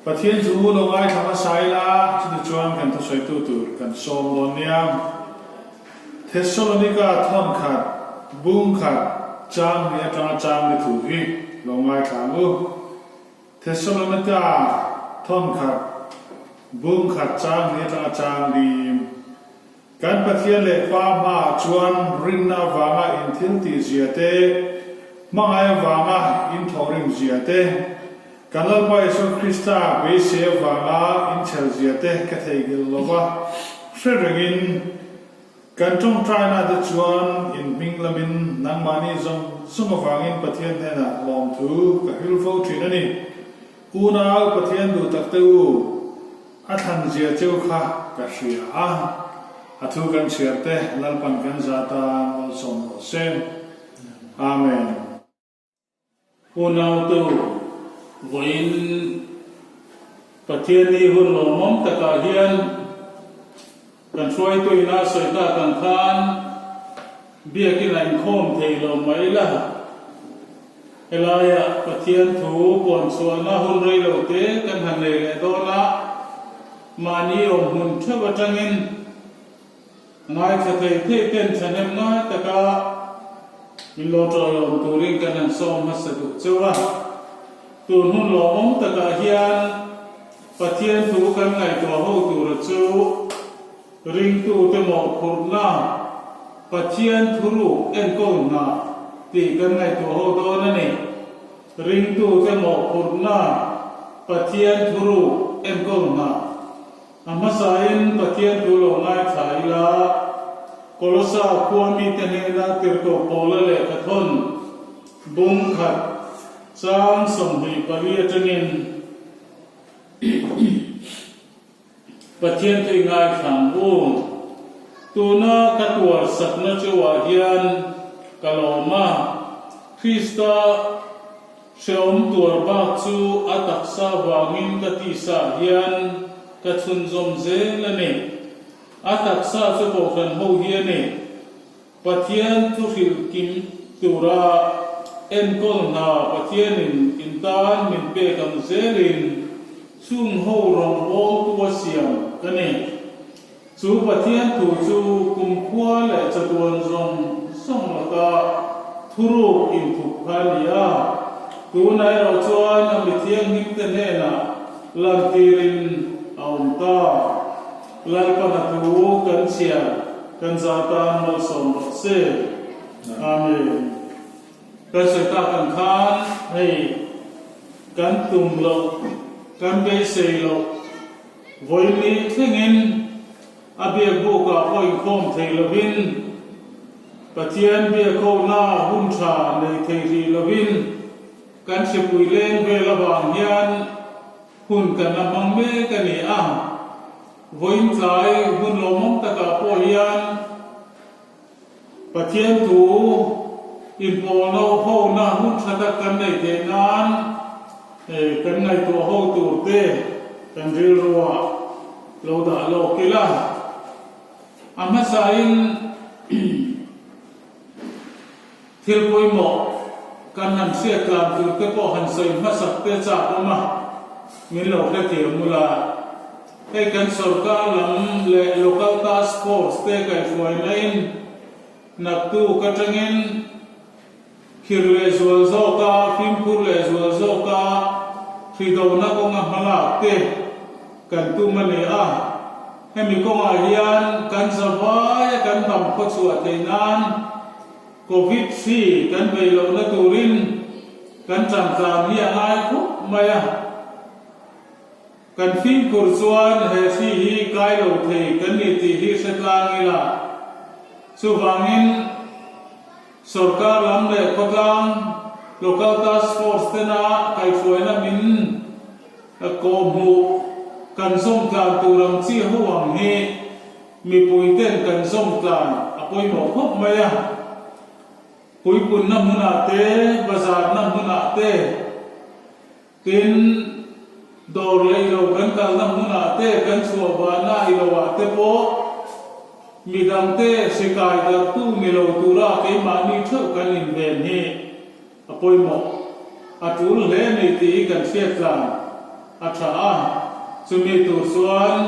Pathian chu lo ngaithla hmasa ila, chutichuan kan thusawitu tur kan sawm dawn nia. Thessalonika thawn khat, bung khat, chang ni atanga chang ni thu hi lo ngaithla ang u. Thessalonika thawn khat, bung khat, chang ni atanga chang li. Kan Pathian leh Pa hmaah chuan rinna avanga in thil tih zia te, hmangai avanga in thawhrim zia te, kan Lalpa Isua Krista beisei avanga in chhel zia te ka theihnghilh lo va, hre rengin kan tawngtaina te chuan in hming lamin nangmahni zawng zawng avangin Pathian hnenah lawmthu ka hrilh fo thin a ni. Unau Pathian duh tak te u, a thlan zia cheu kha ka hria a, a thu kan chhiar te Lalpan kan zah tan malsawm rawh se. Amen. Unau te u, vawiin Pathian ni hun lawmawm takah hian kan hruaitu ina sawi tak ang khan Biakin a inkhawm thei lo mai la. Helaia Pathian thu puan chhuahna hun rei lo te kan han nei leh dawn a, mahni awm hmun theuh atangin ngaithla thei thei ten thahnem ngai taka min lo tawilawm turin kan han sawm hmasa duh cheu a. Tun hun lawmawm takah hian Pathian thu kan ngaihtuah ho tura chu Ringtute mawhphurhna, Pathian thuruk enkawl hna tih kan ngaihtuah ho dawn a ni. Ringtute mawhphurhna, Pathian thuruk enkawl hna. A hmasain Pathian thu lo ngaithla ila, Kolosa khua mite hnena tirhkoh Paula lehkha thawn bung khat chang 24 atangin, Pathian chu i ngaithla ang u. Tuna ka tuar sakna chauhah hian ka lawm a, Krista hrehawm tuar bak chu a taksa vangin ka tisa hian ka chhunzawm zel a ni. A taksa chu Kohhran ho hi a ni. Pathian thuhrilh kim tura enkawl hna Pathianin in tan min pek ang zelin chung ho rawngbawltu a siam ka ni. Chu Pathian thu chu kumkhua leh chatuan zawng zawng laka thuruk inthup kha a ni a, tunah erawh chuan a mi thianghlimte hnenah lantirin a awm ta. Lalpana thu kan chhiar kan zah tan malsawm rawh se. Amen. Kan sawi tak ang khan hei kan tum loh, kan beisei loh vawini thlengin a biak bukah pawh inkhawm thei lovin Pathian biakhona hun tha nei thei hrih lovin kan hripui leng vel avang hian Hun kan la hmang mek a ni a, vawiin tlai hun lawmawm takah pawh hian Pathian thu inpawlno hona hun tha tak kan neih theih nan kan ngaihtuah ho tur te kan rilruah lo dah lawk ila. A hmasain Thil pawimawh kan han hriat tlan tur te pawh han sawi hmasak te chak awm a, min lo hrethiam ula. Hei kan sorkar lam leh local task force te kaihhruaina in naktuk atangin khir leh zual zawka fimkhur leh zual zawka hridona kawnga hmalak te kan tum a ni a. Hemi kawngah hian kan zavaia kan dam khawchhuah theih nan Covid hri kan vei lohna turin kan tantlan hi a ngai khawp mai a. Kan fimkhur chuan he hri hi kai lo thei kan ni tih hi hre tlang ila. Chuvangin sorkar lam leh khawtlang, Local Task Force tena kaihhruaina min kawhhmuh kan zawm tlan tur ang chi ho ang hi Mipui ten kan zawm tlan a pawimawh khawp mai a, puipunna hmunah te, bazarna hmunah te, tin dawr leh ilo kan kalna hmunah te, kan chhuah vahna iloah te pawh midangte hri kai darhtu ni lo tura keimahni theuh kan inven hi a pawimawh a tul hle a ni tih hi kan hriat tlan. A tha a, chumi tur chuan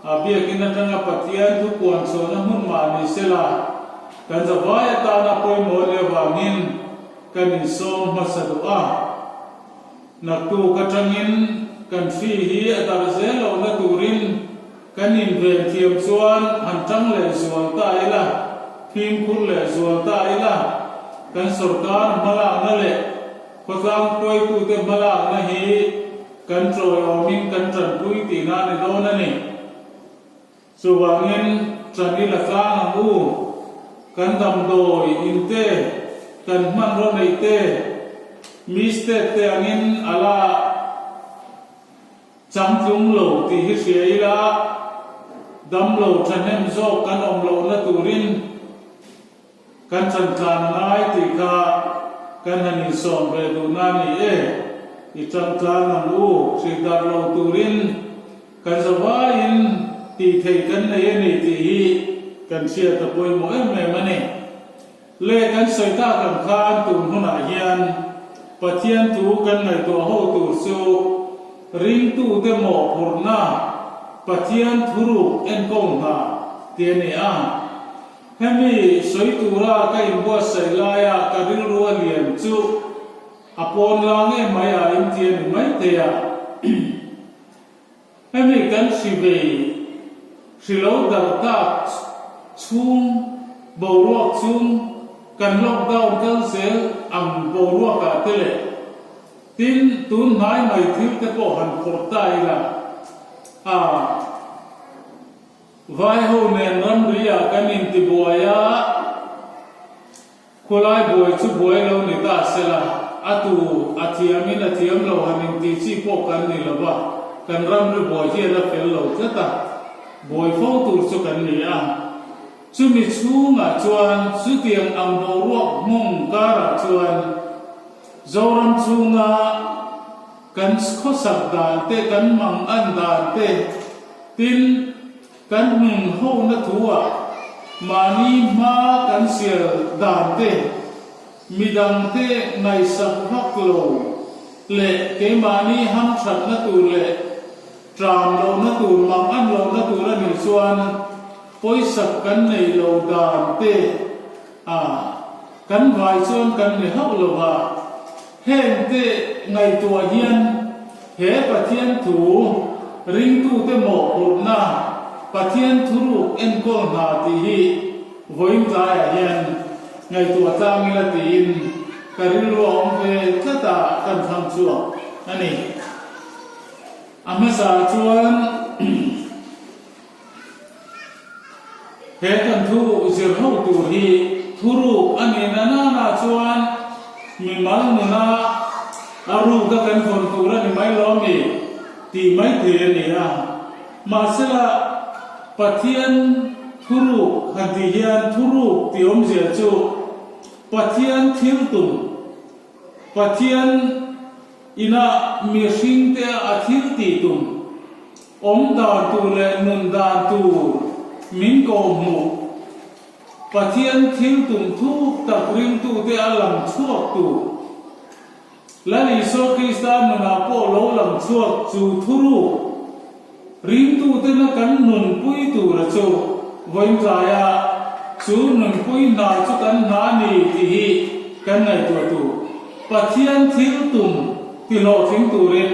a biakin atanga Pathian thu puan chhuahna hmun mah ni sela, kan zavai atana pawimawh leh avangin kan insawm hmasa duh a. Naktuk atangin kan hri hi a darh zel lohna turin kan inven thiam chuan han tang leh zual ta ila, fimkhur leh zual ta ila, kan sorkar hmalakna leh Khawtlang hruaitute hmalakna hi kan tawiawmin kan tanpui tihna a ni dawn a ni. Chuvangin tan i la tlang ang u. Kan damdawi in te, kan hmanraw neih te, mi state te angin a la changtlung lo tih hi hria ila, damlo thahnem zawk kan awm lohna turin, Kan chantlan a ngai tih kha kan han insawm ve duhna a ni e. I chantlan ang u, hrih darh lo turin kan zavaiin tih theih kan nei a ni tih hi kan hriat a pawimawh em em a ni. Le kan sawi tak ang khan tun hunah hian Pathian thu kan ngaihtuah ho tur chu ringtute mawhphurhna Pathian thuruk enkawl hna tih a ni a. Hemi sawi tura ka inbuatsaih laia ka rilru a lian chu a pawn la nge mai a inti a ni maithei a. Hemi kan hri vei hri lo darh tak chhung boruak chung kan lockdown kal zel ang boruakah te leh tin tun hnai mai thil te pawh han phawrh ta ila a. Vai ho nen ramri ah kan intibuai a, khawlai buai chu buai lo ni ta sela, a tu a thiam in a thiam lo han inti chi pawh kan ni lo va, kan ramri buai hi a la fel lo tlat a, buai fo tur chu kan ni a. Chumi chhungah chuan chutiang ang boruak hmawng karah chuan Zoram chhunga kan khawsak dan te, kan mang an dan te, Tin, kan nun hona thu-ah mahni hma kan sial dan te, midangte ngaihsak vak lo leh keimahni hamthatna tur leh ṭam lohna tur, mang an lohna tur a nih chuan pawisak kan neih lo dan te a kan vai chuan kan ni hauh lo va. Hengte ngaihtuah hian he Pathian thu ringtute mawhphurhna Pathian thuruk enkawl hna tih hi vawiin tlaiah hian ngaihtuah tlang ila tiin ka rilru a awm ve tlat a kan thlang chhuak a ni. A hmasa chuan He kan thu zir ho tur hi thuruk a nih na nana chuan mimal nuna a ruka kan vawn tur a ni mai lo mi tih mai thei a ni a. Mahsela Pathian thuruk han tih hian thuruk tih awmzia chu Pathian thil tum, Pathian ina mihringte a thil tih tum, Awm dan tur leh nun dan tur min ko hmuh. Pathian thil tum thuk tak ringtute a lang chhuak tur. Lal Isua Krista nunah pawh lo lang chhuak chu thuruk ringtutena kan nunpui tura chu vawiin tlaia chu nunpui hna chu kan hna a ni tih hi kan ngaihtuah tur. Pathian thil tum tihlawhtling turin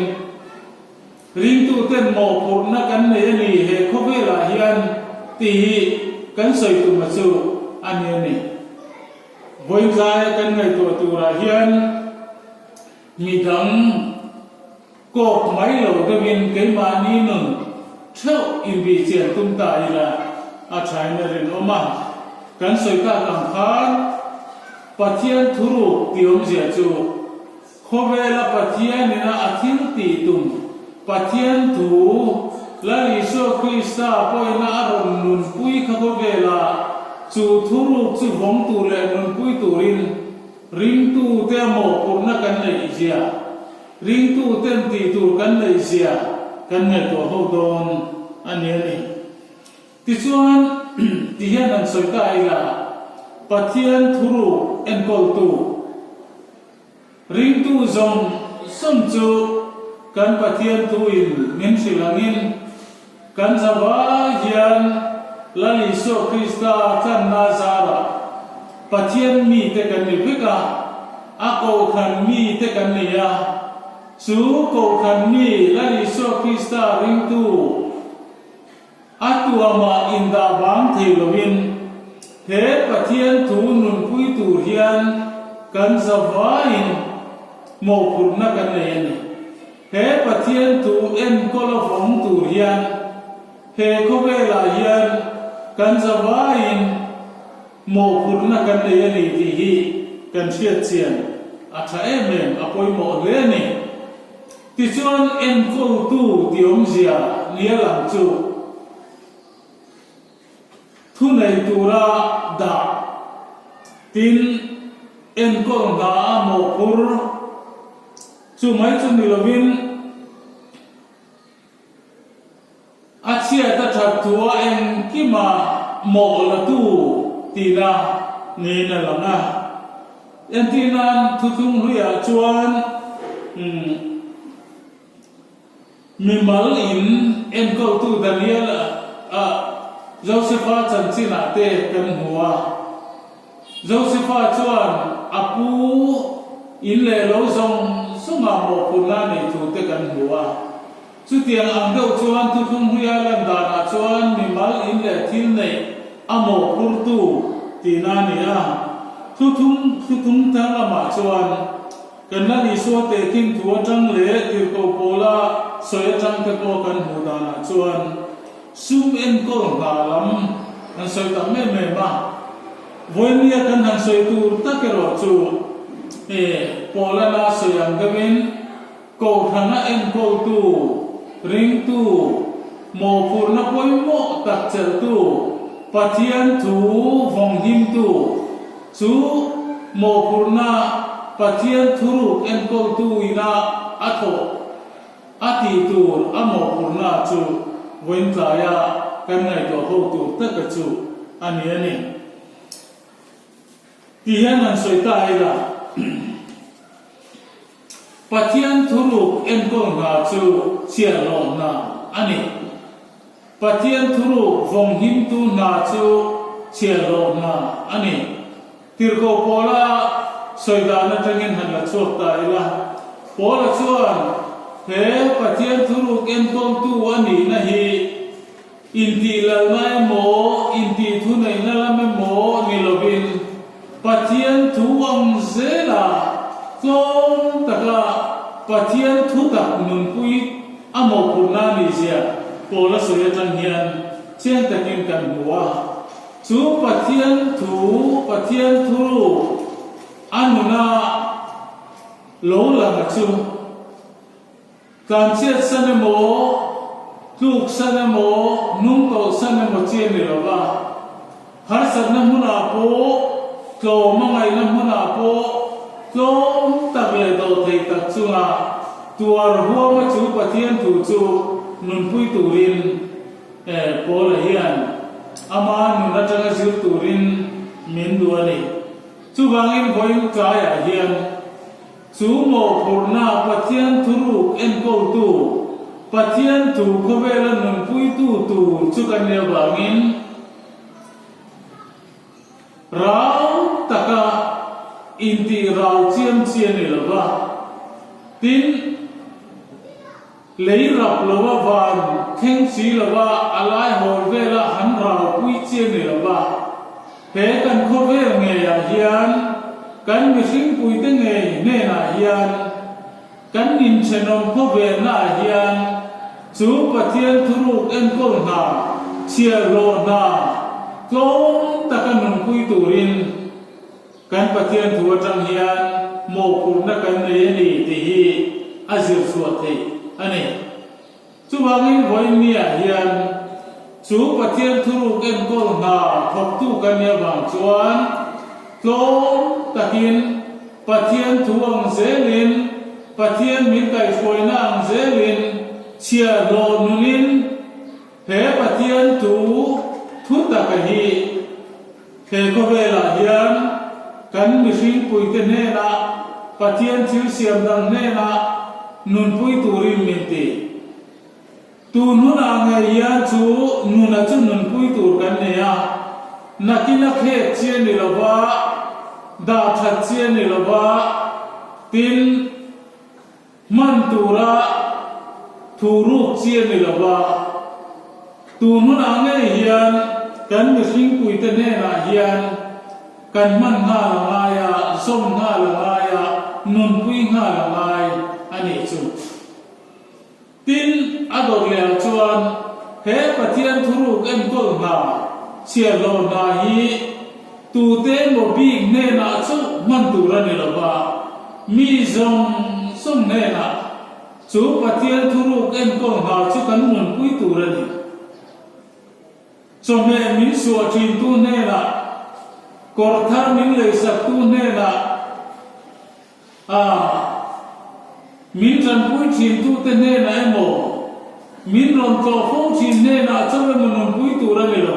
Ringtuten mawhphurhna kan nei a ni he khawvelah hian tih hi kan sawi tuma chu a ni a ni. Vawitlai kan ngaihtuah turah hian midang kawk mai lo deuhin keimahni nun theuh inbihchian tum ta ila a thain a rinawm a. Kan sawi tak ang khan Pathian thuruk tih awmzia chu Khawvela Pathian ina a thil tih tum, Pathian thu, Lal Isua Krista pawhina a rawn nunpui kha khawvela chu thuruk chu vawng tur leh nunpui turin ringtute a mawhphurhna kan neih zia, ringtuten tih tur kan neih zia kan ngaihtuah ho dawn a ni a ni. Tichuan, ti hian an sawi ta ila, Pathian thuruk enkawltu, Ringtu zawng zawng chu kan Pathian thuin min hrilh angin kan zavai hian Lal Isua Krista tlanna zarah Pathian mite kan ni vek a, a kohhran mite kan ni a, chu kohhran mi Lal Isua Krista ringtu, A tuamah indah bang thei loin he Pathian thu nunpui tur hian kan zavaiin mawhphurhna kan nei a ni. He Pathian thu enkawl a vawng tur hian he khawvelah hian kan zavaiin mawhphurhna kan nei a ni tih hi kan hriat chian a tha em em, a pawimawh hle a ni. Tichuan enkawltu tih awmzia nia lang chu thunei tura dah tin enkawl hna a mawhphur chu mai chu ni lovin a chhiat a that thua engkima mawh latu tihna niin a lang a. Entir nan thuthlung hluiah chuan mimal in enkawltu Daniel a Josefa chanchinah te kan hmu a. Josefa chuan a pu in leh lo zawng zawngah mawhphurhna a neih thu te kan hmu a. Chutiang ang deuh chuan thuthlung hluia lan danah chuan mimal in leh thil neih a mawhphurtu tihna a ni a. Thuthlung thuthlung thar lamah chuan kan Lal Isua tehkhin thu atang leh tirhkoh pawla sawi atang te pawh kan hmuh danah chuan sum enkawl hna lam an sawi tam em em a. Vawinia kan han sawi tur tak erawh chu Pawlana sawi ang deuhin, Kohhrana enkawltu, ringtu, mawhphurhna pawimawh tak chelhtu, Pathian thu vawnghimtu, chu mawhphurhna Pathian thuruk enkawltu ina a thawh a tih tur a mawhphurhna chu vawiin tlaia kan ngaihtuah ho tur taka chu a ni a ni. Ti hian an sawi ta ila. Pathian thuruk enkawl hna chu chhiahhlawh hna a ni. Pathian thuruk vawnghimtu hna chu chhiahhlawh hna a ni. Tirhkoh Paula sawi dan atangin han la chhuak ta ila, Paula chuan he Pathian thuruk enkawltu a nihna hi Intihlalna emaw, intihthuneihna lam emaw ni lovin, Pathian thu ang zela tlawm taka Pathian thu tak nunpui a mawhphurhna a nihzia Paula sawi atang hian chiang takin kan hmu a. Chu Pathian thu, Pathian thuruk a nuna lo lang a chu. Tlanchhiat san emaw, tluk san emaw, nung tawlh san emaw chi a ni lo va. Harsatna hmunah pawh, tlawm a ngaihna hmunah pawh tlawm tak leh dawhthei tak chunga tuar huama chu Pathian thu chu nunpui turin Paula hian ama nun atanga zir turin min duh a ni. Chuvangin vawiin tlaiah hian Chu mawhphurhna Pathian thuruk enkawltu, Pathian thu khawvela nunpuitu tur chu kan nih avangin rau taka intih rau chiam chi a ni lo va. Tin, lei rap lova van thleng si lova a lai hawl vela han raupui chi a ni lo va. He kan khawvel ngeiah hian kan mihringpuite ngei hnenah hian kan inthenawm khawvelnaah hian chu Pathian thuruk enkawl hna, chhiarhlawh hna tlawm taka nunpui turin kan Pathian thu atang hian mawhphurhna kan nei a ni tih hi a zir chhuah theih a ni. Chuvangin vawiinniah hian chu Pathian thuruk enkawl hna thawktu kan nih avang chuan tlawm takin Pathian thu ang zelin, Pathian min kaihhruaina ang zelin chhiahhlawh nunin he Pathian thu thu taka hi he khawvelah hian kan mihringpuite hnenah, Pathian thil siam dang hnenah. Nunpui turin min ti. Tun hunah ngei hian chu nuna chu nunpui tur kan nei a, nakina khek chi a ni lo va, dah that chi a ni lo va, tin, hman tura thu ruk chi a ni lo va. Tun hunah ngei hian kan mihringpuite hnenah hian kan hman nghal a ngai a, zawm nghal a ngai a, nunpui nghal a ngai a nih chu. Tin, a dawt lehah chuan he Pathian thuruk enkawl hna, chhiahhlawh hna hi tute emaw bik hnenah chauh hman tur a ni lo va, mi zawng zawng hnenah chu Pathian thuruk enkawl hna chu kan nunpui tur a ni. Chawhmeh min suah thintu hnenah, kawr thar min leisaktu hnenah, A, min tanpui thintute hnenah emaw, min rawn tlawh fo thin hnenah chauh emaw nunpui tur a ni lo.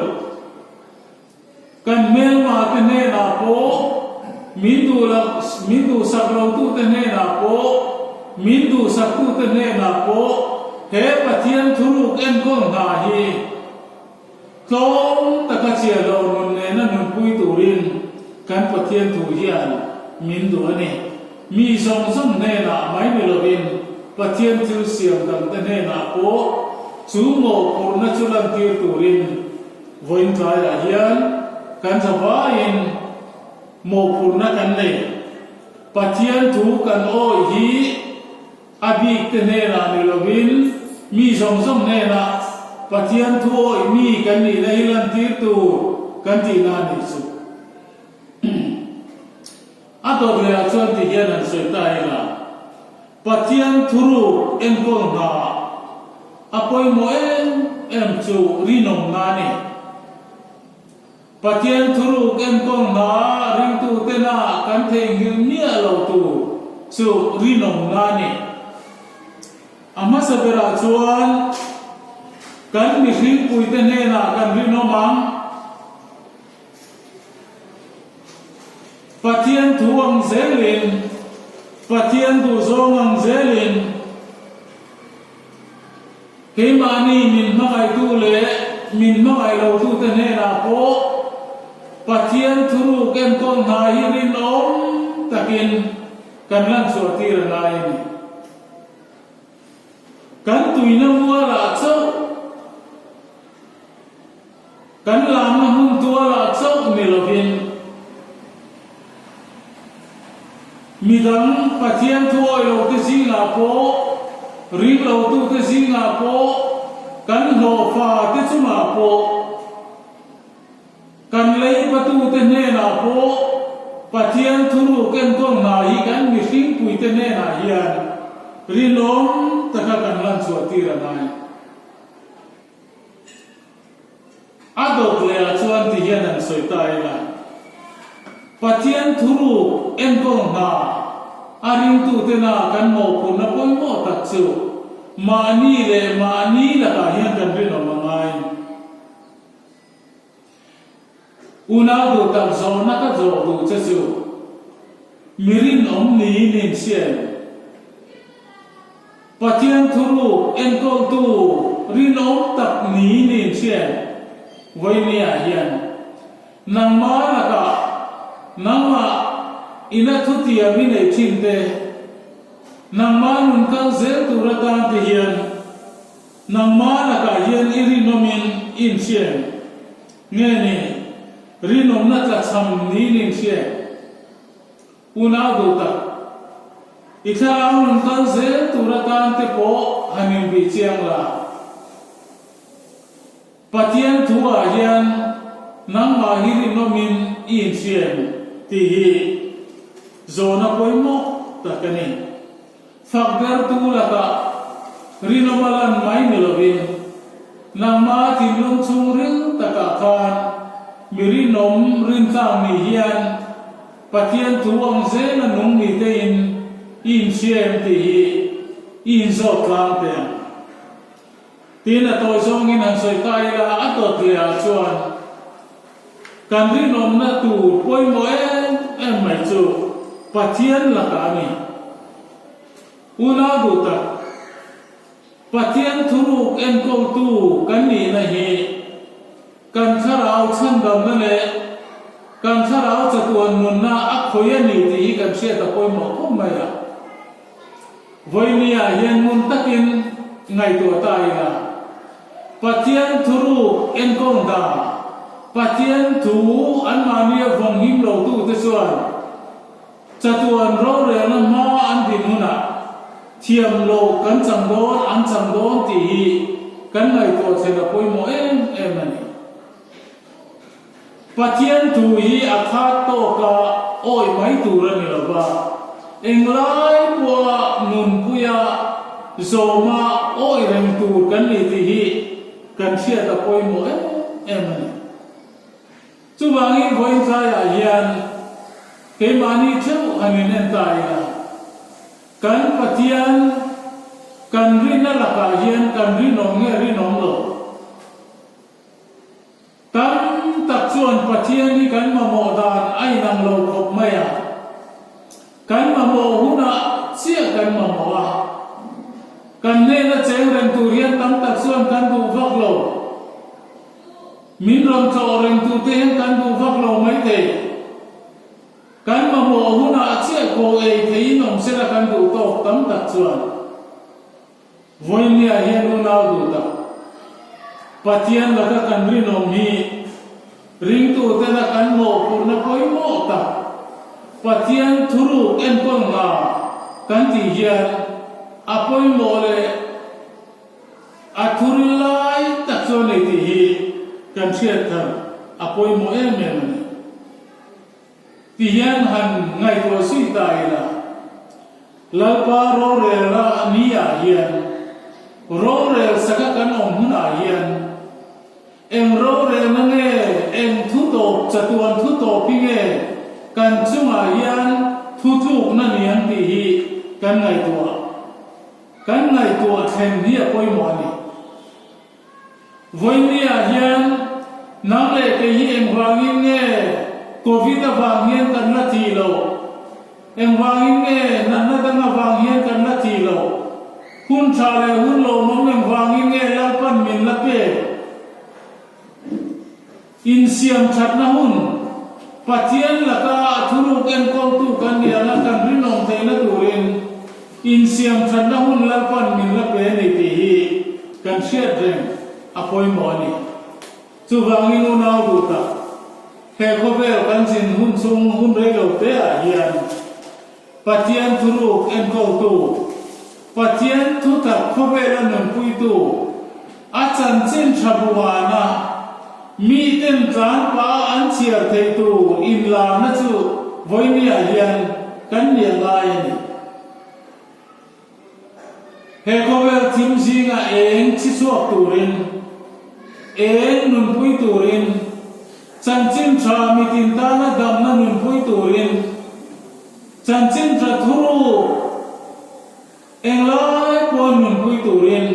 Kan hmelmate hnenah pawh, min duh lo, min duhsak lotute hnenah pawh, min duhsaktute hnenah pawh he Pathian thuruk enkawl hna hi Tlawm taka chiah lo nun nena nunpui turin kan Pathian thu hian min duh a ni. Mi zawng zawng hnenah mai ni lovin Pathian thil siam dangte hnenah pawh chu mawhphurhna chu lantir turin vawiin tlaiah hian kan zavaiin mawhphurhna kan nei. Pathian thu kan awih hi A bik te hnenah ni lovin mi zawng zawng hnenah Pathian thu awih mi kan nihna hi lantir tur kan tihna a nih chu. A dawt lehah chuan ti hian an sawi ta ila, Pathian thuruk enkawl hna a pawimawh em em chu rinawmna a ni. Pathian thuruk enkawl hna ringtutena kan theihnghilh miah lo tur chu rinawmna a ni. A hmasa berah chuan kan mihringpuite hnenah kan rinawm ang. Pathian thu ang zelin, Pathian duhzawng ang zelin, Keimahni min hmangaihtu leh min hmangaih lotute hnenah pawh Pathian thuruk enkawl hna hi rinawm takin kan lanchhuah tir a ngai a ni. Kan tuina mualah chauh, Kan lamna hmun tualah chauh ni lovin midang Pathian thu awih lote zingah pawh, ring lotute zingah pawh, kan hlawhfa te chungah pawh, kan leipatute hnenah pawh Pathian thuruk enkawl hna hi kan mihringpuite hnenah hian rinawm taka kan lanchhuah tir a ngai. A dawt lehah chuan ti hian an sawi ta ila, Pathian thuruk enkawl hna a ringtutena kan mawhphurhna pawimawh tak chu mahni leh mahni lakah hian kan rinawm a ngai. Unau duh tak zawhna ka zawh duh che chu mi rinawm niin inhria em? Pathian thuruk enkawltu rinawm tak niin inhria em? Vawinia hian nangmah lakah nangmah ina thutiam i nei thin te, nangmah nun kal zel tur atan te hian Nangmah lakah hian i rinawmin i inhria em? Nge ni, rinawmna tlachham niin i inhria em? Unau duh tak, i thlarau nun kal zel tur atan te pawh han inbih chiang la. Pathian thu ah hian nangmah hi rinawmin i inhria em tih hi zawhna pawimawh tak a ni. Fak bertu lakah rinawm a lan mai ni lovin nangmah thinlung chhungril takah khan mi rinawm rintlak ni hian Pathian thu ang zela nung mi tein i inhria em tih hi i inzawt tlang teh ang. Tin, a tawi zawngin han sawi ta ila, a dawt lehah chuan kan rinawmna tur pawimawh em em mai chu Pathian lakah a ni. Unau duh tak, Pathian thuruk enkawltu kan nihna hi kan thlarau chhandamna leh kan thlarau chatuan nunna a khawi a ni tih hi kan hriat a pawimawh khawp mai a. Vawinia hian ngun takin ngaihtuah ta ila, Pathian thuruk enkawl dan, Pathian thu anmahnia vawng him lotute chuan chatuan rorelna hma an din hunah thiam lo kan chang dawn, an chang dawn tih hi kan ngaihtuah thlen a pawimawh em em a ni. Pathian thu hi a khat tawka awih mai tur a ni lo va, englai pawha nunpuia zawma awih reng tur kan ni tih hi kan hriat a pawimawh em em a ni. Chuvangin vawiin tlaiah hian keimahni theuh han in en ta ila, kan Pathian kan rinna lakah hian kan rinawm nge rinawm lo? Tam tak chuan Pathian hi kan mamawh dan a inang lo khawp mai a. Kan mamawh hunah chiah kan mamawh a. Kan hnena cheng reng tur hian tam tak chuan kan duh vak lo. Min rawn tlawh reng turte hian kan duh vak lo maithei. Kan mamawh hunah chiah kaw ei theiin awm sela kan duh tawk tam tak chuan. Vawinia hian unau duh tak Pathian laka kan rinawm hi ringtutena kan mawhphurhna pawimawh tak Pathian thuruk enkawl hna kan tih hian a pawimawh leh a thuril lai tak chu a ni tih hi kan hriat thar a pawimawh em em a ni. Ti hian han ngaihtuah zui ta ila, Lalpa rorelna ni ah hian, rorel saka kan awm hunah hian, eng rorelna nge, eng thu tawp, chatuan thu tawp hi nge kan chungah hian thu tlukna ni ang tih hi kan ngaihtuah, kan ngaihtuah thlen hi a pawimawh a ni. Vawinia hian nang leh kei hi engvangin nge Covid avang hian kan la thih loh? Engvangin nge natna dang avang hian kan la thih loh? Hun tha leh hun lawmawm engvangin nge Lalpan min la pek? Insiam thatna hun, Pathian laka a thuruk enkawltu kan ni anga kan rinawm theihna turin insiam thatna hun Lalpan min la pe a ni tih hi kan hriat reng a pawimawh a ni. Chuvangin unau duh tak, he khawvel kan zin hun chung hun rei lo te ah hian Pathian thuruk enkawltu, Pathian thutak khawvela nunpuitu, a chanchin tha buana miten tlan pah a an chhiar theih tur inlarna chu vawinia hian kan nia ngai a ni. He khawvel thim zinga eng chhi chhuak turin, eng nunpui turin, chanchin tha mitin tana damna nunpui turin, Chanchin tha thuruk englai pawh nunpui turin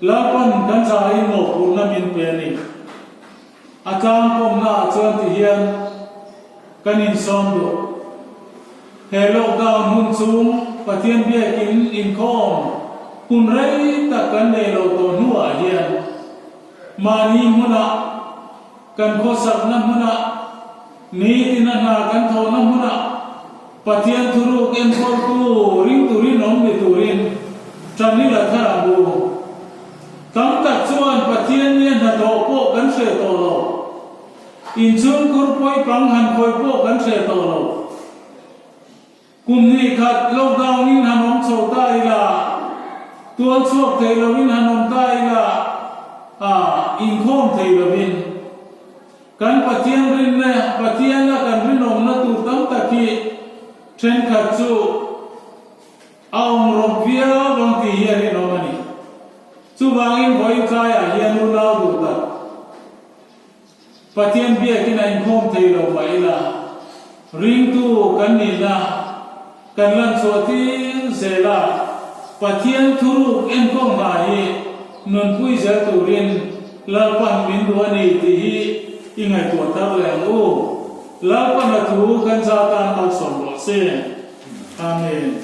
Lalpan kan zaiin mawhphurhna min pe a ni. A tlangkawmna ah chuan ti hian kan insawm duh. He lockdown hun chung Pathian biakin inkhawm hun rei tak kan nei lo tawh hnuah hian mahni hmunah Kan khawsakna hmunah, nitina hna kan thawhna hmunah Pathian thuruk enkawltu ringtu rinawm ni turin tan i la thar ang u. Tam tak chuan Pathian nia hnathawh pawh kan hreh tawh lo. Inchhungkhur pawipang han khawi pawh kan hreh tawh lo. Kum hnih khat lockdown in han awm chho ta ila, tual chhuak thei lovin han awm ta ila, ah, inkhawm thei lovin. Kan Pathian rinna, Pathiana kan rinawmna tur tam tak hi thenkhat chu a awm rawp viau ang tih hi a rinawm a ni. Chuvangin vawiin tlaiah hian unau duh tak. Pathian biakin a inkhawm thei lo mah ila, ringtu kan nihna kan lan chhuah tir zel a, Pathian thuruk enkawl hna hi nunpui zel turin Lalpan min duh a ni tih hi i ngaihtuah thar leh ang u. Lalpan a thu kan za tan malsawm rawh se. Amen.